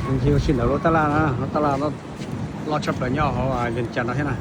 Yog sib ntawm lub tab laj no, lub tab laj loj tshaj plaws nyob hauv Vias Cas no thiab na.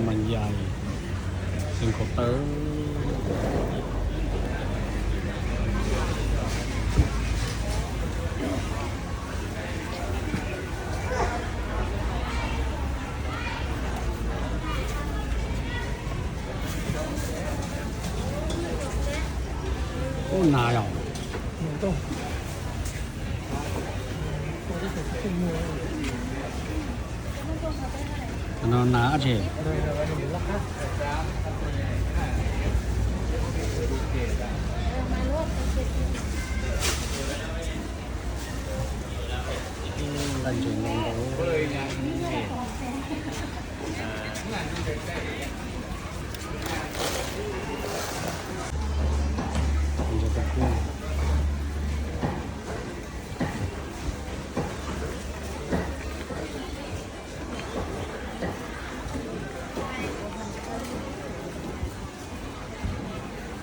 Mas yais, xeev khaum tawv. Ub, nas yom. No nas dab tsi? Nqaij ntses ntau ntau.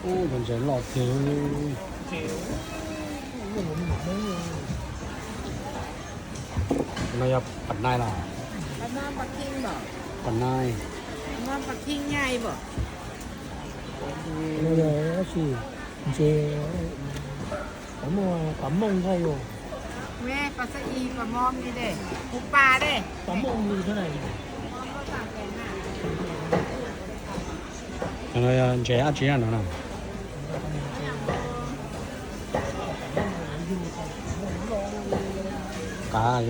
Ub, cov ntses loj tiag. No yog pas nai los? Pas nai. Ntses, pas mooj ntag yom. Pas mooj li thiab na. Ntses dab tsi no na? Qav.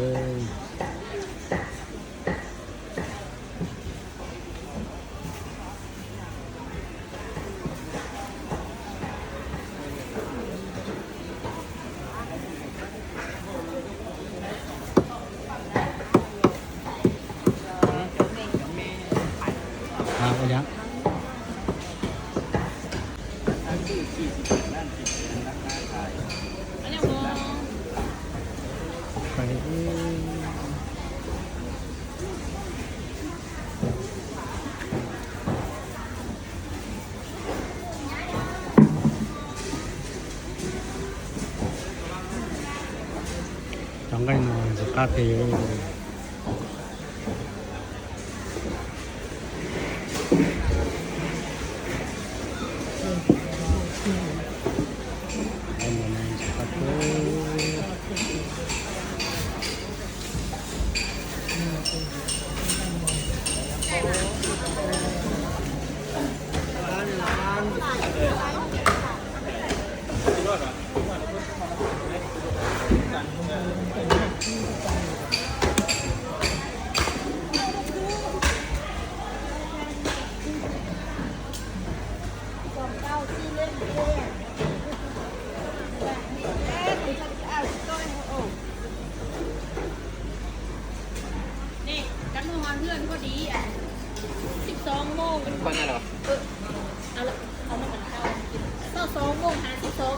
Cov nqaij no ntxim qab tiag. Cov no ho hwj koj dim, sib xoo moos. Sib xoo moos hab sib xoo